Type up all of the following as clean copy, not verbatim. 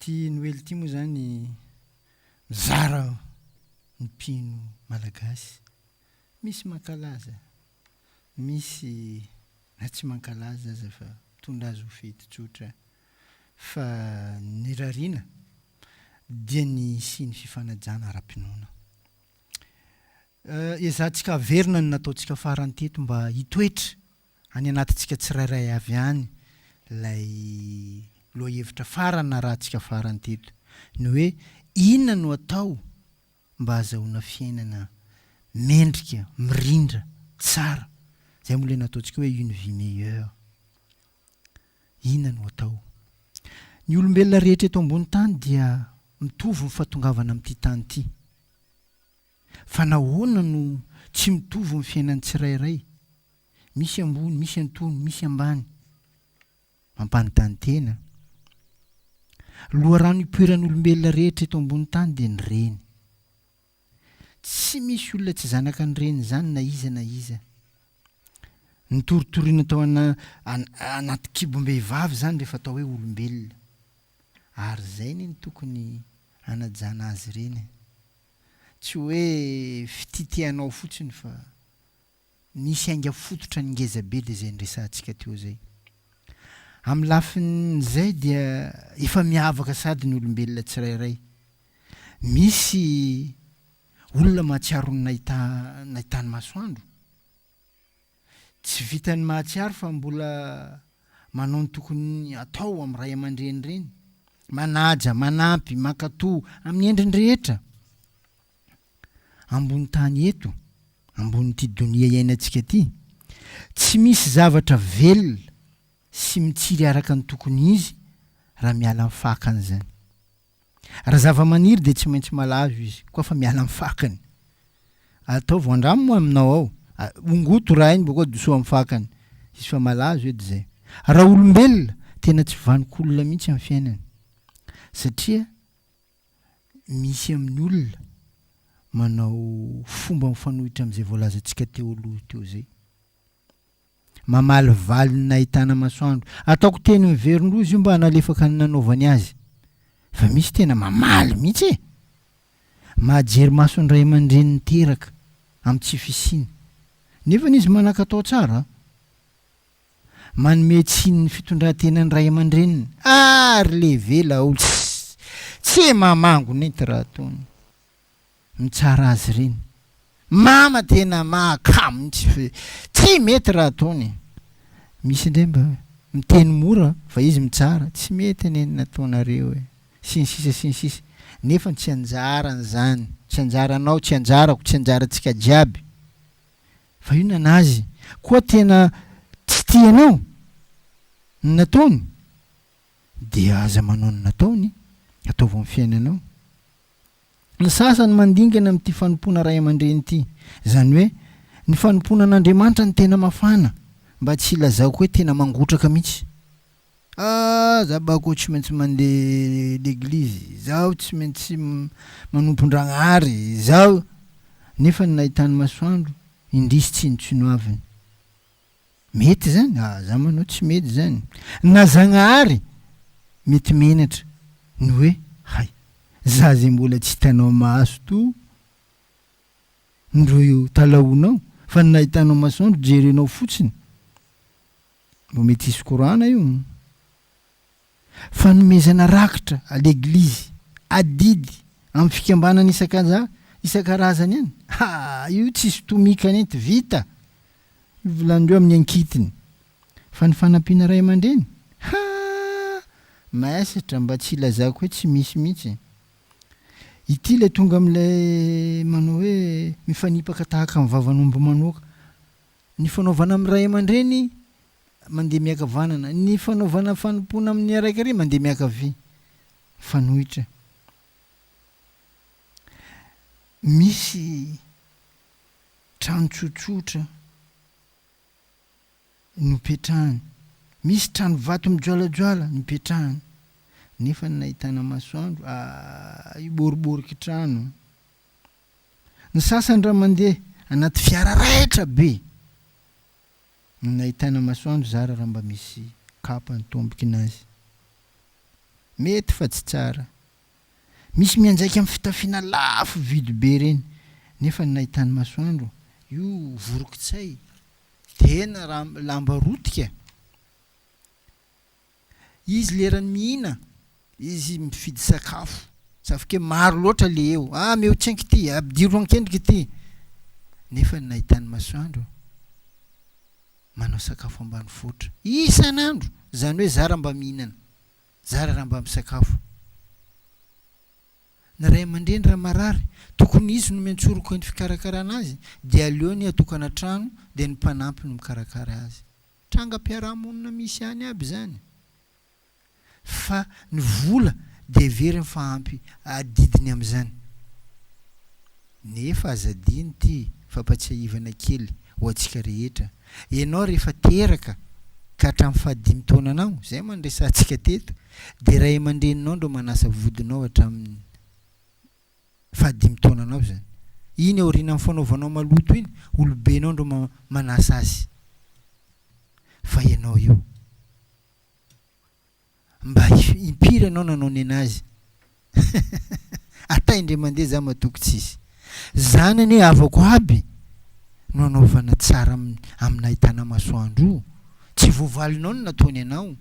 Ity Noely ity moa izany mizara ny mpino malagasy. Misy mankalaza, misy na tsy mankalaza aza fa mitondra azy ho fety tsotra. Fa ny irariana dia ny hisian'ny fifanajana ara-pinoana. Ezahantsika averina ny nataontsika farany teto mba hitoetra any anatintsika tsirairay avy any ilay lohahevitra farany narahantsika farany teto, ny hoe inona no atao mba hazahoana fiainana mendrika, mirindra, tsara, izay moa ilay nataontsika hoe une vie meilleure. Inona no atao? Ny olombelona rehetra eto ambony tany dia mitovy ny fahatongavana amin'ity tany ity. Fa nahoana no tsy mitovy ny fiainan'ny tsirairay? Misy ambony, misy antony, misy ambany. Mampanontany tena. Loharano ipoiran'ny olombelona rehetra eto ambony tany dia ny reny. Tsy misy olona tsy zanaka ny reny izany na iza na iza. Notoritoriana tao anaty kibom-behivavy izany rehefa atao hoe olombelona. Ary izay anie no tokony hanajana azy ireny e. Tsy hoe fitia te hanao fotsiny fa nisy ainga fototra ny ngeza be dia izay niresahantsika teo izay. Amin'ny lafin'izay dia efa miavaka sady ny olombelona tsirairay. Misy olona mahatsiaro ny nahita nahitany masoandro. Tsy vitan'ny mahatsiaro fa mbola manao ny tokony atao amin'ny ray aman-dreny ireny. Manaja, manampy, mankatò amin'ny endriny rehetra. Ambony tany eto, ambonin'ity donia iainantsika ity, tsy misy zavatra velona sy mitsiry araka ny tokony izy raha miala amin'ny fakany izany. Raha zava-maniry dia tsy maintsy malazo izy koa fa miala amin'ny fakany. Ataovy andramo moa aminao ao. Ongoto raha iny bakeo adosoa amin'ny fakany. Izy fa malazo edy izay. Raha olombelona, tena tsy vanon-kolona mihitsy amin'ny fiainany. Satria misy amin'ny olona manao fomba mifanohitra amin'izay voalazantsika teo aloha teo izay. Mamalivaly ny nahitana masoandro. Ataoko teny miverin-droa izy io mba hanalefaka ny nanaovany azy. Fa misy tena mamaly mihitsy e! Mahajery maso ny ray aman-dreny niteraka amin'ny tsy fisiana. Nefany izy manan-katao tsara an! Manome tsiny ny fitondran-tenan'ny ray aman-dreniny. Ah ry levela o! Tsy mamango nenty raha ataony. Mitsara azy ireny. Mama tena mahakamo mihitsy fe tsy mety raha ataony e. Misy indray mba miteny mora fa izy mitsara, tsy mety anie ny nataonareo e. Sy ny sisa sy ny sisa. Nefa tsy anjarany zany, tsy anjaranao, tsy anjarako, tsy anjarantsika jiaby. Fa io nanazy koa tena tsy tianao ny nataony dia aza manao ny nataony, ataovy amin'ny fiainanao. Ny sasany mandingana amin'ity fanompoana ray aman-dreny ity. Izany hoe, ny fanompoana an'Andriamanitra no tena mafana, mba tsy hilazako hoe tena mangotraka mihitsy. Ah, za bako tsy maintsy mandeha leglizy, zaho tsy maintsy manompo Ndragnahary, zaho. Nefa ny nahitany masoandro, indrisy tsinontsinoaviny. Mety izany? Ah, za manao tsy mety izany. Na Zagnahary mety menatra ny hoe hay, za zay mbola tsy hitanao maso to ndro io talahoanao fa ny nahitanao masoandro jerenao fotsiny. Mbo mety hisy korana io. Fanomezana rakitra à l'église, adidy amin'ny fikambanana isan-kaza isan-karazany any. Ha! Io tsisy tomika nenty, vita! Io volan'ireo amin'ny ankitiny. Fa ny fanampiana ray aman-dreny? Ha! Maisatra mba tsy hilazako hoe tsy misy mihitsy. Ity ilay tonga amin'ilay manao hoe mifanipaka tahaka ny vavan'omby manoaka. Ny fanaovana amin'ny ray aman-dreny mandeha miakavanana, ny fanaovana fanompoana amin'ny araiky ary mandeha miakavia. Mifanohitra. Misy trano tsotsotra nopetrahany, misy trano vato mijoalajoala nipetrahany, nefa ny nahitana masoandro, ah, io boriboriky trano. Ny sasany raha mandeha anaty fiara raitra be no nahitana masoandro zara raha mba misy kapa ny tombokinazy. Mety fa tsy tsara. Misy mianjaika amin'ny fitafiana lafo vidy be ireny, nefa ny nahitany masoandro, io vorokitsay, tena lamba rotika. Izy lerany mihina, izy mifidy sakafo, safike maro loatra le eo, ah ameo tsenky ty, ampidiro ankendriky ty, nefa ny nahitany masoandro, manao sakafo ambany foatra, isan'andro, zany hoe zara mba mihinana, zara raha mba misakafo. Ny ray aman-dreny raha marary, tokony izy no miantsoroka ny fikarakarana azy, dia aleony atokana trano dia ny mpanampy no mikarakara azy. Trangam-piarahamonina misy any aby izany. Fa ny vola dia heveriny fa ampy adidiny amin'izany. Nefa aza adino ity fampatsiahivana kely ho antsika rehetra, ianao rehefa teraka ka hatramin'ny fahadimy taonanao, izay moa no resahantsika teto, dia ray aman-dreninao ndro manasa vodinao hatramin'ny fahadimy taonanao izany. Iny aorianan'ny fanaovanao maloto iny, olobenao ndro manasa azy. Fa ianao io. Mba impiry ianao nanao nenazy? Ata indray mandeha za matoky tsisy. Zany anie havako aby no anaovana tsara amin'ny nahitana masoandro io. Tsy voavalinao ny nataony anao.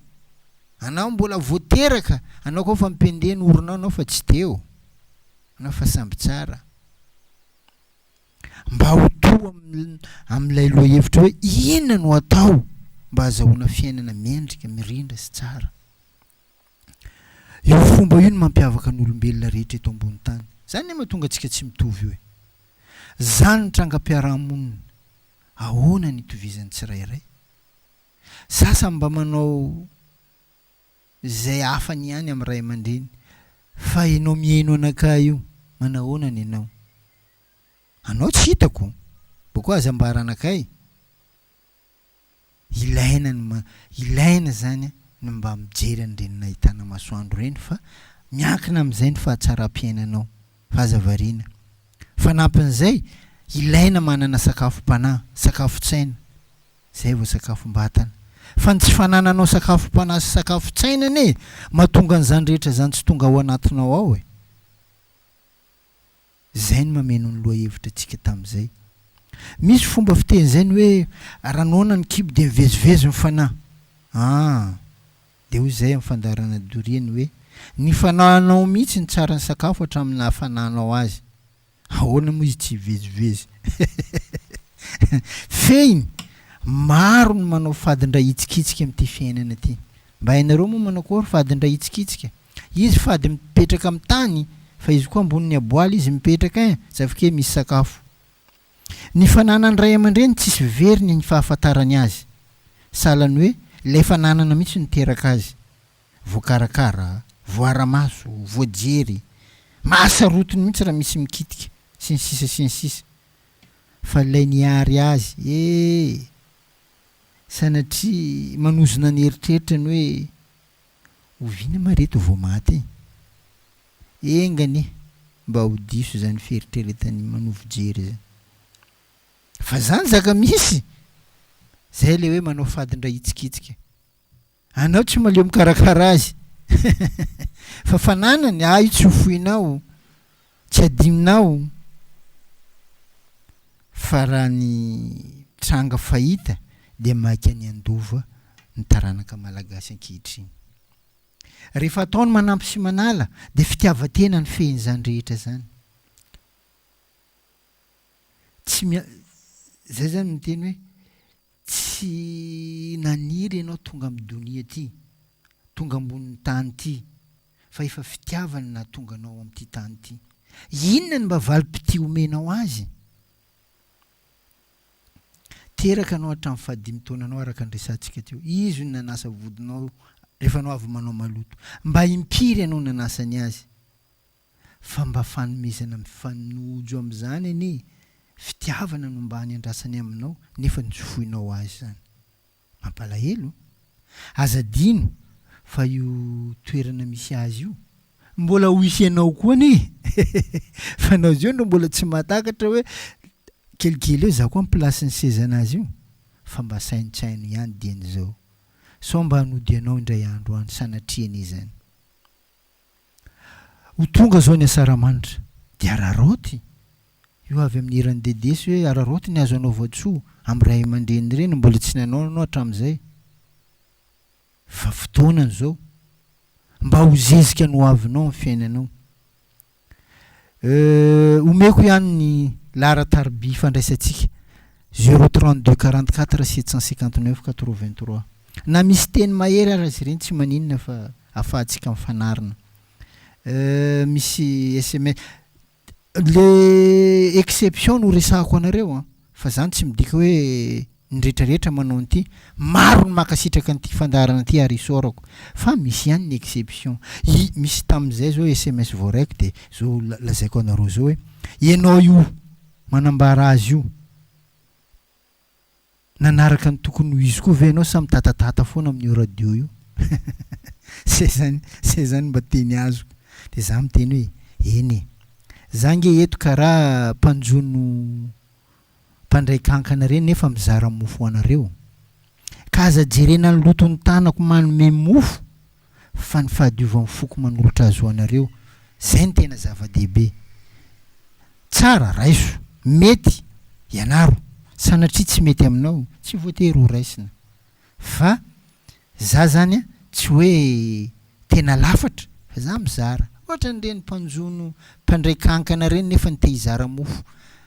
Anao mbola vao teraka, anao koa fa mipende ny oronao anao fa tsy teo. Anao fa samby tsara. Mba ho to amin'ilay lohahevitra hoe inona no atao mba hazahoana fiainana mendrika, mirindra sy tsara. Io fomba io no mampiavaka ny olombelona rehetra eto ambony tany. Izany anie mahatonga antsika tsy mitovy io e. Izany ny trangam-piarahamonina. Ahoana ny itovizan'ny tsirairay? Sasany mba manao izay hafany ihany amin'ny ray aman-dreny. Fa ianao mihaino anakahy io, manahoana ny anao? Anao tsy hitako, boko aza ambara anakay. Ilaina ny ma, ilaina zany ny mba mijery an'ireny nahitana masoandro ireny fa miankina amin'izay ny fahatsaram-piainanao fa aza variana. Fanampin'izay, ilaina manana sakafom-panahy, sakafon-tsaina, zay vao sakafom-batana. Fa ny tsy fanananao sakafom-panahy sy sakafon-tsaina anie mahatonga an'izany rehetra izany tsy tonga ao anatinao ao e. Izay no mameno ny lohahevitra antsika tamin'izay. Misy fomba fiteny izay ny hoe raha noana ny kibo dia mivezivezy ny fanahy. Ah! Dia hoy izay amin'ny fandaharana doria ny hoe ny fanahinao mihitsy no tsara ny sakafo hatramin'ny nahafananao azy. Ahoana moa izy tsy hivezivezy? Fehiny, maro ny manao fadin-dray hitsikitsika amin'ity fiainana ity. Mba hainareo moa manao akory fadin-dray hitsikitsika? Izy fady mipetraka amin'ny tany fa izy koa ambonin'ny aboaly izy mipetraka ein, zavokey misy sakafo. Ny fananan'ny ray aman-dreny tsisy veriny ny fahafantarany azy. Sahalan'ny hoe ilay fananana mihitsy no niteraka azy. Voakarakara, voara-maso, voajery. Mahasarotiny mihitsy raha misy mikitika, sy ny sisa sy ny sisa. Fa ilay nihary azy, ee! Sanatria manozona ny eritreritra ny hoe Oviana ma reto vao maty e? Enga anie mba ho diso izany fieritreretan'i Manovo Jery izany. Fa zany zaka misy! Zay le hoe manao fadin-dray hitsikitsika. Anao tsy maleo mikarakara azy. Fa fananany, ah io tsy ho foinao, tsy adinonao. Fa raha ny tranga fahita dia maika ny handova ny taranaka malagasy ankehitriny. Rehefa atao ny manampy sy manala dia fitiavan-tena ny fehin'izany rehetra izany. Tsy mia-, zay zany miteny hoe Tsy naniry ianao tonga amin'ny donia ity, tonga ambonin'ny tany ity, fa efa fitiavany no nahatonga anao amin'ity tany ity. Inona no mba valim-pitia omenao azy? Teraka anao hatramin'ny fahadimy taonanao araka ny resahantsika teo. Izy no nanasa vodinao rehefa anao avy manao maloto. Mba impiry ianao nanasa ny azy? Fa mba fanomezana mifanojo amin'izany anie fitiavana no mba anendrasany aminao nefa notsofoinao azy izany. Mampalahelo. Aza adino fa io toerana misy azy io mbola ho hisy anao koa anie fa anao zao no mbola tsy mahatakatra hoe kelikely eo za koa amin'ny place-n'ny sezan'azy io fa mba saintsaino ihany dieny izao sao mba hanody anao indray andro any sanatria anie izany. Ho tonga izao ny asaramanitra. Dia araraoty. Io avy amin'ny hiran'i Dedesy hoe araraoty ny azo anaovan-tsoa amin'ny ray aman-dreny ireny, mbola tsy nanao ianao hatramin'izay. Fa fotoanany izao. Mba ho zezika ny hoavinao amin'ny fiainanao. Euh, omeko ihany ny laharan-tariby ifandraisantsika, zéro 32 44 759 83. Na misy teny mahery ary izy ireny tsy maninona fa afahantsika mifanarina. Euh, misy sms. Le exception no resahako anareo an, fa zany tsy midika hoe ny rehetra rehetra manao an'ity, maro ny mankasitraka an'ity fandaharana ity ary isaorako, fa misy ihany ny exception, i misy tamin'izay zao sms voaraiko de zao lazaiko anareo zao hoe ianao io manambara azy io, Nanaraka ny tokony ho izy koa ve ianao sa mitatatata foana amin'io radio io? Zay zany, zay zany mba teny azoko. Dia za miteny hoe eny e. Za nge eto karaha mpanjono mpandray kankana ireny nefa mizara mofo ho anareo. Ka aza jerena ny loton'ny tanako manome mofo fa ny fahadiovan'ny foko manolotra azy ho anareo. Zay no tena zava-dehibe. Tsara, raiso. Mety, ianaro. Sanatria tsy mety aminao, tsy voatery ho raisina. Fa za zany an, tsy hoe tena lafatra fa za mizara. Ohatran'ireny mpanjono mpandray kankana ireny nefa ny te hizara mofo.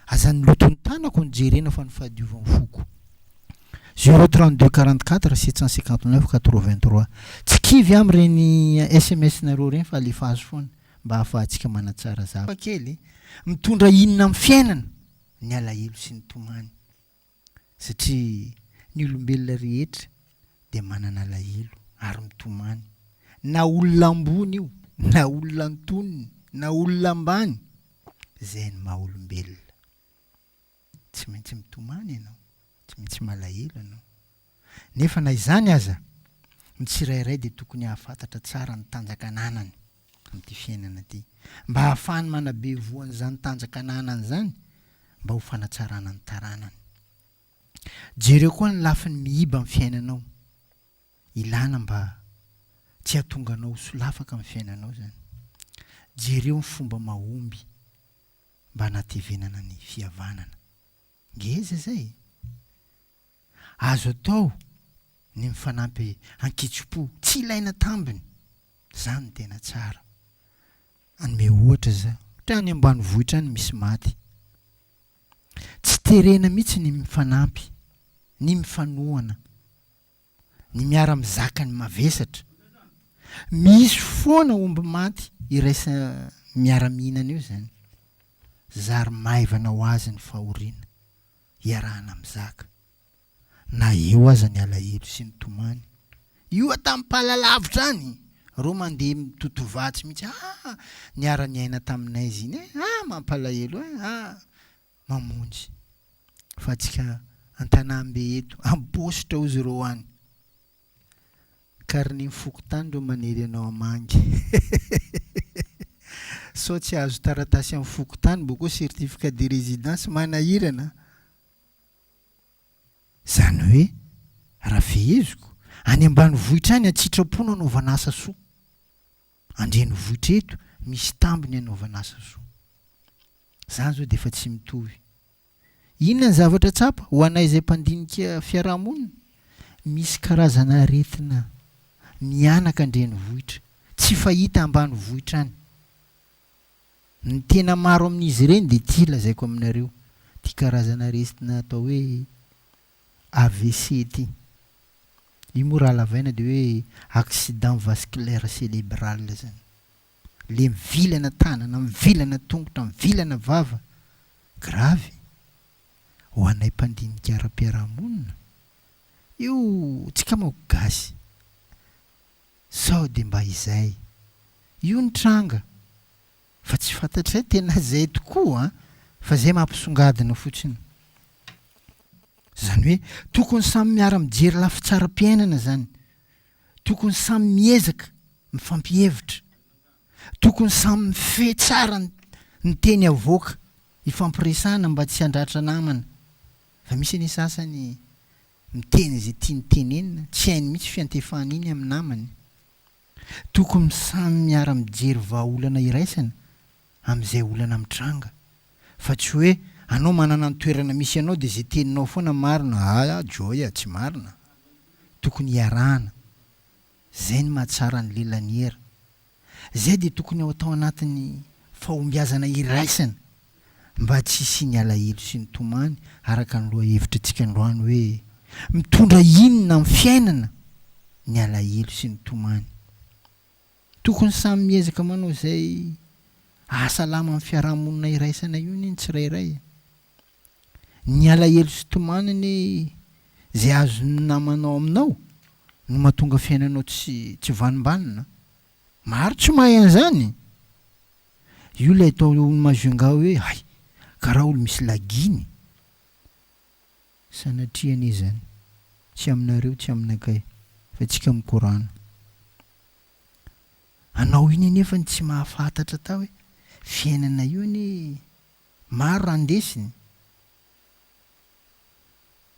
Aza ny loton'ny tanako no jerena fa ny fahadiovan'ny foko. Zéro 32 44 759 83. Tsy kivy aho amin'ireny sms nareo ireny fa alefaso foana. mba hahafahantsika manatsara zavatra kely mitondra inona amin'ny fiainana ny alahelo sy ny tomany satria ny olombelona rehetra dia manana alahelo ary mitomany na olona ambony io na olona antonony na olona ambany izay ny maha olombelona Tsy maintsy mitomany ianao, tsy maintsy malahelo ianao. Nefa na izany aza, ny tsirairay dia tokony hahafantatra tsara ny tanjaka ananany amin'ity fiainana ity, mba hahafahany manabe voa an'izany tanjaka ananany izany mba ho fanatsarana ny taranany. Jereo koa ny lafiny miiba amin'ny fiainanao, ilana mba tsy hahatonga anao ho solafaka amin'ny fiainanao izany. Jereo ny fomba mahomby mba hanatevenana ny fihavanana. Ngeza izay e! Azo atao ny mifanampy ankitsim-po, tsy ilaina tambiny. Izany no tena tsara. Hanome ohatra za, ohatra any ambanivohitra any misy maty. Tsy terena mihitsy ny mifanampy, ny mifanohana. ny miara-mizaka ny mavesatra. Misy foana omby maty iraisa miara-mihinana eo izany. Zary maivana ho azy ny fahoriana iarahana mizaka. Na eo aza ny alahelo sy ny tomany. Io atampalalavitra any, reo mandeha mitoto vatsy mihitsy, ah! Niara-niaina taminay izy iny eh! Ah! Mampalahelo eh! Ah! mamonjy fa antsika antanambe eto am-paositra ozy ireo any carnet fokontany ireo manery anao hamangy sao tsy azo taratasy amin'ny fokontany boko certificat de résidence manahirana zany hoe raha feheziko any ambanivohitra any an-tsitrapo no anaovana asa soa Andrenivohitra eto misy tambiny anaovana asa soa. Zany zao dia efa tsy mitovy. Inona ny zavatra tsapa ho anay izay mpandinika fiarahamonina? Misy karazana aretina mihanaka andrenivohitra, tsy fahita ambanivohitra any. Ny tena maro amin'izy ireny dia ity lazaiko aminareo, ity karazana aretina atao hoe AVC ity. Io moa raha lavaina dia hoe accident vasculaire celebral zany. Le mivilana tanana, mivilana tongotra, mivilana vava. Grave. Ho anay mpandinika ara-piarahamonina, io tsika manko gasy. Sao dia mba izay. Io ny tranga. Fa tsy fantatray tena zay tokoa an! Fa zay mampisongadina fotsiny. Zany hoe tokony samy miara mijery lafitsaram-piainana zany. Tokony samy miezaka mifampihevitra. Tokony samy mifehy tsara ny teny avoaka ifampiresahana mba tsy handratra namana. Fa misy anie sasany miteny izay tiany tenenina, tsy hainy mihitsy fiantefana iny amin'ny namany. Tokony samy miara-mijery vahaolana iraisana amin'izay olana mitranga. Fa tsy hoe anao manana ny toerana misy anao dia izay teninao foana marina, aa Joy a, tsy marina. Tokony hiarahana. Zay ny mahatsara ny lelaniera. Zay dia tokony atao anatin'ny fahombiazana iraisana mba tsy hisian'ny alahelo sy ny tomany araka ny lohahevitra antsika androany hoe mitondra inona amin'ny fiainana ny alahelo sy ny tomany. Tokony samy miezaka manao izay ahasalama amin'ny fiarahamonina iraisana io anie ny tsirairay e. Ny alahelo sy tomany anie izay azon'ny namanao aminao no mahatonga fiainanao tsy tsy vanombanona. Maro tsy mahay an'izany. Io ilay atao Majunga hoe hay, karaha olo misy laginy. Sanatria anie izany. Tsy aminareo, tsy aminakay, fa tsika mikorana. Anao iny anefa no tsy mahafantatra atao hoe fiainana io anie maro raha ndesiny.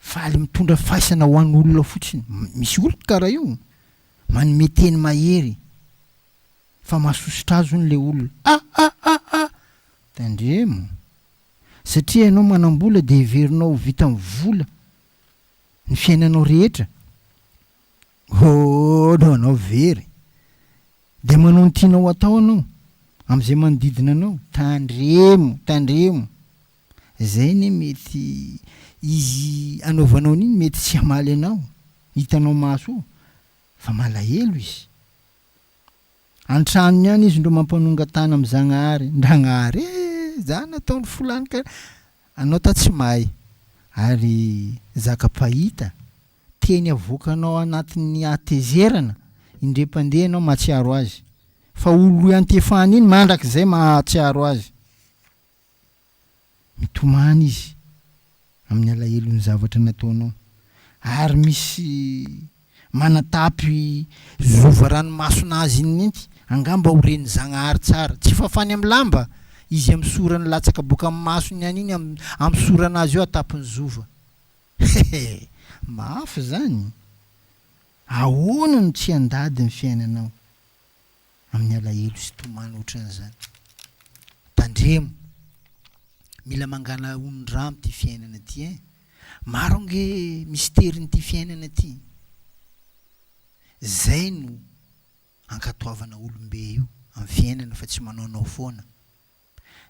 Faly mitondra faisana ho an'olona fotsiny. Misy olona karaha io, manome teny mahery fa mahasosotra azy hono le olona. Ah ah ah ah! Tandremo. Satria ianao manam-bola dia heverinao ho vitan'ny vola ny fiainanao rehetra. Oh no anao very. Dia manao ny tianao atao anao amin'izay manodidina anao. Tandremo, tandremo. Zay anie mety izy anaovanao an'iny mety tsy hamaly anao, hitanao maso io fa malahelo izy. An-tranony any izy ndro mampanonga-tana am Zagnahary, Ndragnahary eh! Za nataony folany ka anao ta tsy mahay. Ary zaka mpahita, teny avoakanao anatin'ny hatezerana, indray mpandeha ianao mahatsiaro azy. Fa olo iantefany iny mandrakizay mahatsiaro azy. Mitomany izy amin'ny alahelon'ny zavatra nataonao, ary misy manatapy zova ranomason'azy iny minty, angamba ho ren'i Zagnahary tsara. Tsy fafany amin'ny lamba izy amin'ny sorany latsaka boaka amin'ny masony any iny amin'ny soran'azy eo atapin'ny zova. Hehe! Mafy zany! Ahoana no tsy handady ny fiainanao? amin'ny alahelo sy tomany otran'izany. Tandremo! Mila mangala onon-drà amin'ity fiainana ity ein! Maro ange misterin'ity fiainana ity. Zay no ankatoavana olom-be io amin'ny fiainana fa tsy manaonao foana.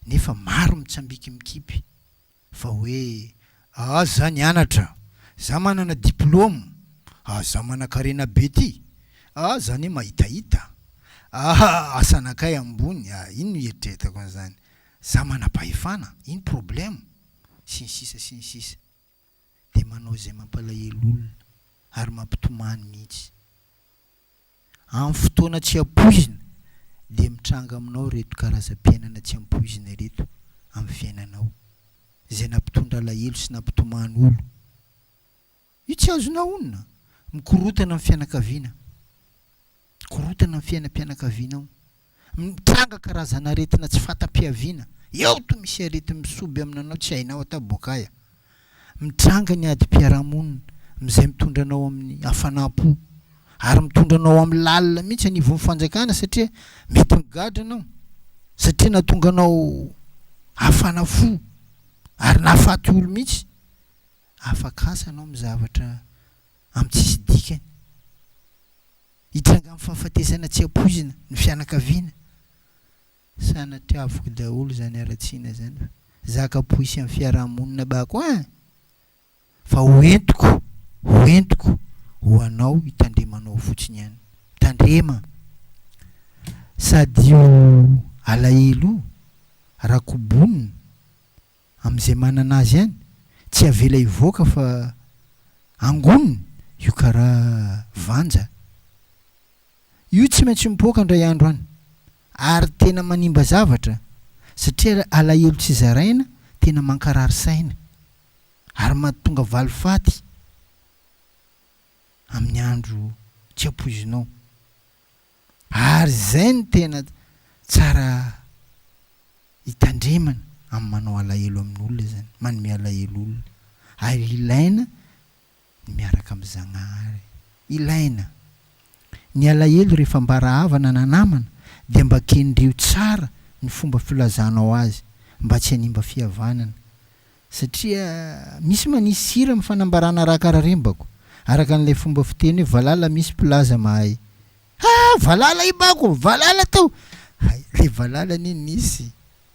Nefa maro mitsambiky mikipy fa hoe ah za nianatra, za manana diplôme, ah za manakarena be ty, ah za anie mahitahita, ah asanakay ambony, ah ino no hieritreretako an'izany, za manam-pahefana, ino problème, sy ny sisa sy ny sisa. Dia manao izay mampalahelo olona ary mampitomany mihitsy. Amin'ny fotoana tsy ampoizina dia mitranga aminao ireto karazam-piainana tsy ampoizina ireto amin'ny fiainanao, izay nampitondra alahelo sy nampitomany olo. Io tsy azonao onona. Mikorontana ny fianakaviana. Mikorontana ny fiainam-pianakavianao. Mitranga karazana aretina tsy fanta-piaviana. Eo to misy areti-misoby aminanao tsy hainao atao boakaia. Mitranga ny adim-piarahamonina amin'izay mitondra anao amin'ny hafanam-po ary mitondra anao amin'ny lalina mihitsy anivon'ny fanjakana satria mety migadra anao satria nahatonga anao hafana fo ary nahafaty olo mihitsy. Afaka asa anao amin'ny zavatra amin'ny tsisy dikany. Hitranga amin'ny fahafatesana tsy ampoizina ny fianakaviana. Sanatriaviko daholo zany haratsiana zany fa zaka poisy am fiarahamonina bako ein! Fa ho entiko, ho entiko ho anao hitandremanao fotsiny ihany. Mitandrema! Sady io alahelo io raha kobonina amin'izay manana azy ihany, tsy avela hivoaka fa angoniny io karaha vanja. Io tsy maintsy mipoaka indray andro any ary tena manimba zavatra satria alahelo tsy zaraina tena mankarary saina ary mahatonga valifaty amin'ny andro tsy ampoizinao ary izay no tena tsara hitandremana amin'ny manao alahelo amin'olona izany, manome alahelo olona ary ilaina ny miaraka amin'i Zagnahary. Ilaina. Ny alahelo rehefa mba rahavana na namana dia mba kendreo tsara ny fomba filazanao azy mba tsy hanimba fihavanana. Satria misy manisy sira amin'ny fanambarana rakararembako, araka an'ilay fomba fiteny hoe valala misy mpilaza mahay. Ha! Valala i bako! Valala tao! Hay, ilay valala anie nisy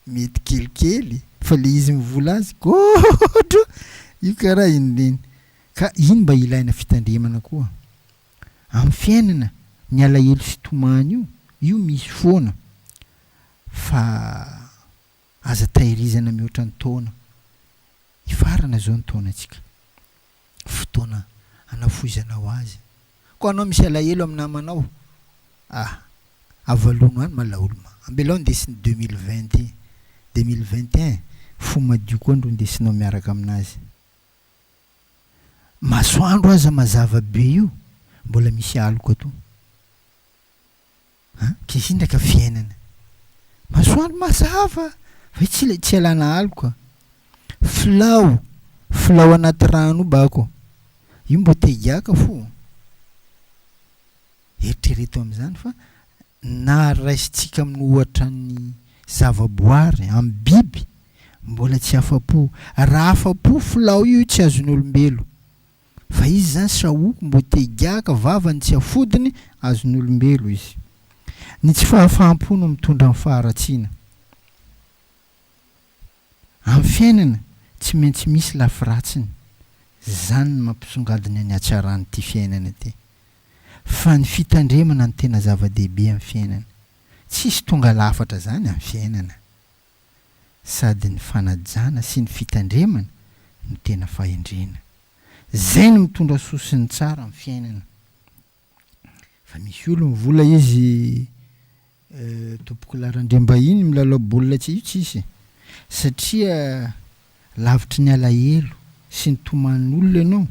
mety kelikely fa ilay izy mivola azy gôdro! Io karaha inona iny. Ka iny mba ilaina fitandremana koa. Amin'ny fiainana, ny alahelo sy tomany io, io misy foana fa aza tahirizana mihoatra ny taona. Hifarana izao ny taonantsika. Fotoana hanafohizanao azy. Koa anao misy alahelo amin'ny namanao, ah, avalono any malaoloma. Ambelao ndesin'ny 2020, 2021, fo madio koa ndro ndesinao miaraka aminazy. Masoandro aza mazava be io mbola misy aloka to an! K'izindra ka fiainana. Masoandro mazava fa io tsy le tsy alana aloka. Filao, filao anaty rano io bako. Io mbo te higiaka fo. Eritrereto amin'izany fa na raisintsika amin'ny ohatra ny zavaboary, amin'ny biby, mbola tsy afa-po. Raha afa-po filao io tsy azon'olombelo. Fa izy izany sahoko mbo te higiaka, vavany tsy afodiny, azon'olombelo izy. Ny tsy fahafaham-po no mitondra ny faharatsiana. Amin'ny fiainana, tsy maintsy misy lafy ratsiny. Izany no mampisongadina ny hatsaran'ity fiainana ity. Fa ny fitandremana no tena zava-dehibe amin'ny fiainana. Tsisy tonga lafatra izany amin'ny fiainana. Sady ny fanajana sy ny fitandremana no tena fahendrena. Izay no mitondra soa sy ny tsara amin'ny fiainana. Fa misy olo mivola izy tompokolahy Randriambahiny milalao baolina tsy io tsisy satria lavitry ny alahelo sy ny tomanin'olona ianao,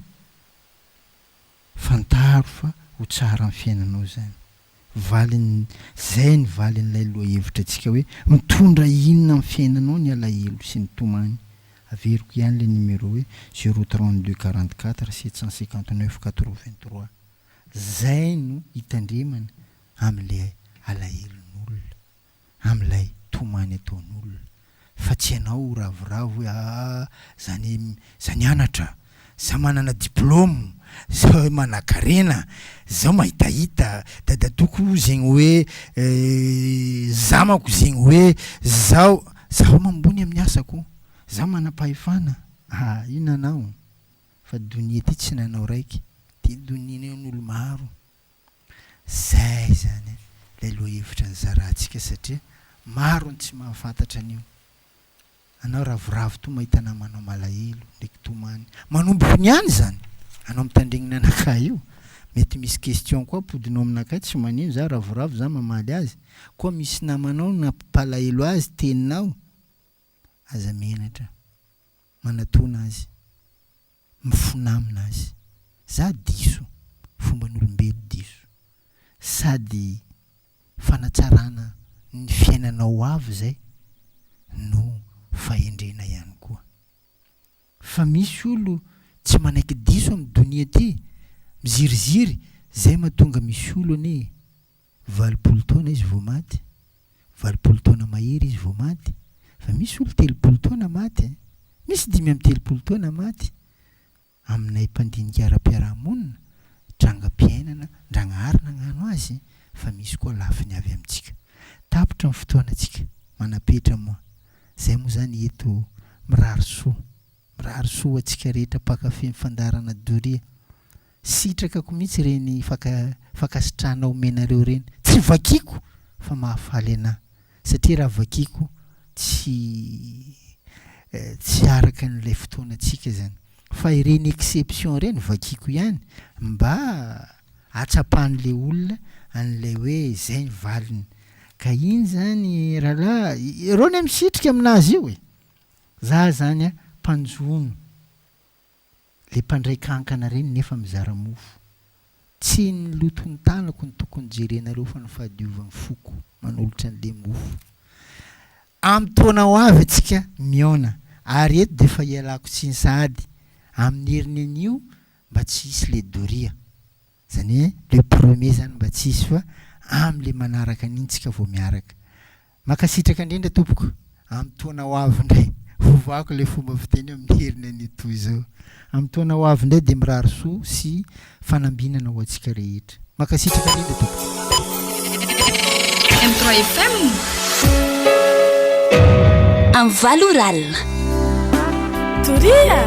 fantaro fa ho tsara ny fiainanao izany. Valiny, zay ny valin'ilay lohahevitra antsika hoe mitondra inona amin'ny fiainanao ny alahelo sy ny tomany. Averiko ihany ilay numéro hoe zéro 32 44 759 83. Zay no hitandremana amin'ilay alahelon'olona, amin'ilay tomany ataon'olona, fa tsy ianao ho ravoravo hoe aa za ne za nianatra, za manana diplôme, za manakarena, zaho mahitahita, dadatoako zegny hoe za manko zegny hoe zaho, zaho ambony amin'ny asako, za manam-pahefana, aa inona anao? Fa donia ty tsy nanao raiky, ty donia ny an'olo maro. Zay zany lay lohahevitra nizarantsika satria maro ny tsy mahafantatra an'io. Anao ravoravo toa mahita namanao malahelo ndraiky tomany. Manomboka niany zany anao mitandregny nanakahy io. Mety misy question koa ampodinao aminakahy tsy manino za ravoravo za mamaly azy. Koa misy namanao nampalahelo azy teninao aza menatra. manatona azy, mifonamina azy. Za diso, fomban'olombelo diso. Sady fanatsarana ny fiainanao ho avy zay no fahendrena ihany koa. Fa misy olo tsy manaiky diso am donia ty, miziriziry, zay mahatonga misy olo anie 80 taona izy vao maty, 80 taona mahery izy vao maty, fa misy olo 30 taona maty e, misy 35 taona maty, aminay mpandinika ara-piarahamonina, trangam-piainana Ndragnahary nagnano azy fa misy koa lafiny avy amintsika. Tapitra ny fotoanantsika, manapetra moa. Zay moa zany eto mirary soa, mirary soa ho antsika rehetra mpankafy ny fandaharana doria. Sitrakako mihitsy ireny faka fankasitrahana omenareo ireny. Tsy vakiako fa mahafaly anah. Satria raha vakiako tsy tsy araka an'ilay fotoanantsika izany. Fa ireny exception ireny vakiako ihany mba hahatsapan'ilay olona an'ilay hoe izay ny valiny. Ka iny izany rahalahy, ireo anie misitrika aminazy io e! Za izany an, mpanjono. Le mpandray kankana reny nefa mizara mofo. Tsy ny loton'ny tanako no tokony jerenareo fa ny fahadiovan'ny foko manolotra an'le mofo. Amin'ny taona ho avy antsika mihaona ary eto dia efa ialako tsiny sahady amin'ny heriny anio mba tsy hisy le doria. Zany hoe le premier zany mba tsy hisy fa amle manaraka an'iny tsika vao miaraka. Mankasitraka indrindra tompoko, amin'ny taona ho avy indray, ovako ilay fomba fiteny amin'ny heriny anio toy izao. Amin'ny taona ho avy indray dia mirary soa sy fanambinana ho antsika rehetra. Mankasitraka indrindra tompoko. M3 FM Amin'ny valo ora alina. Doria!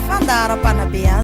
Fandaharam-panabeazana.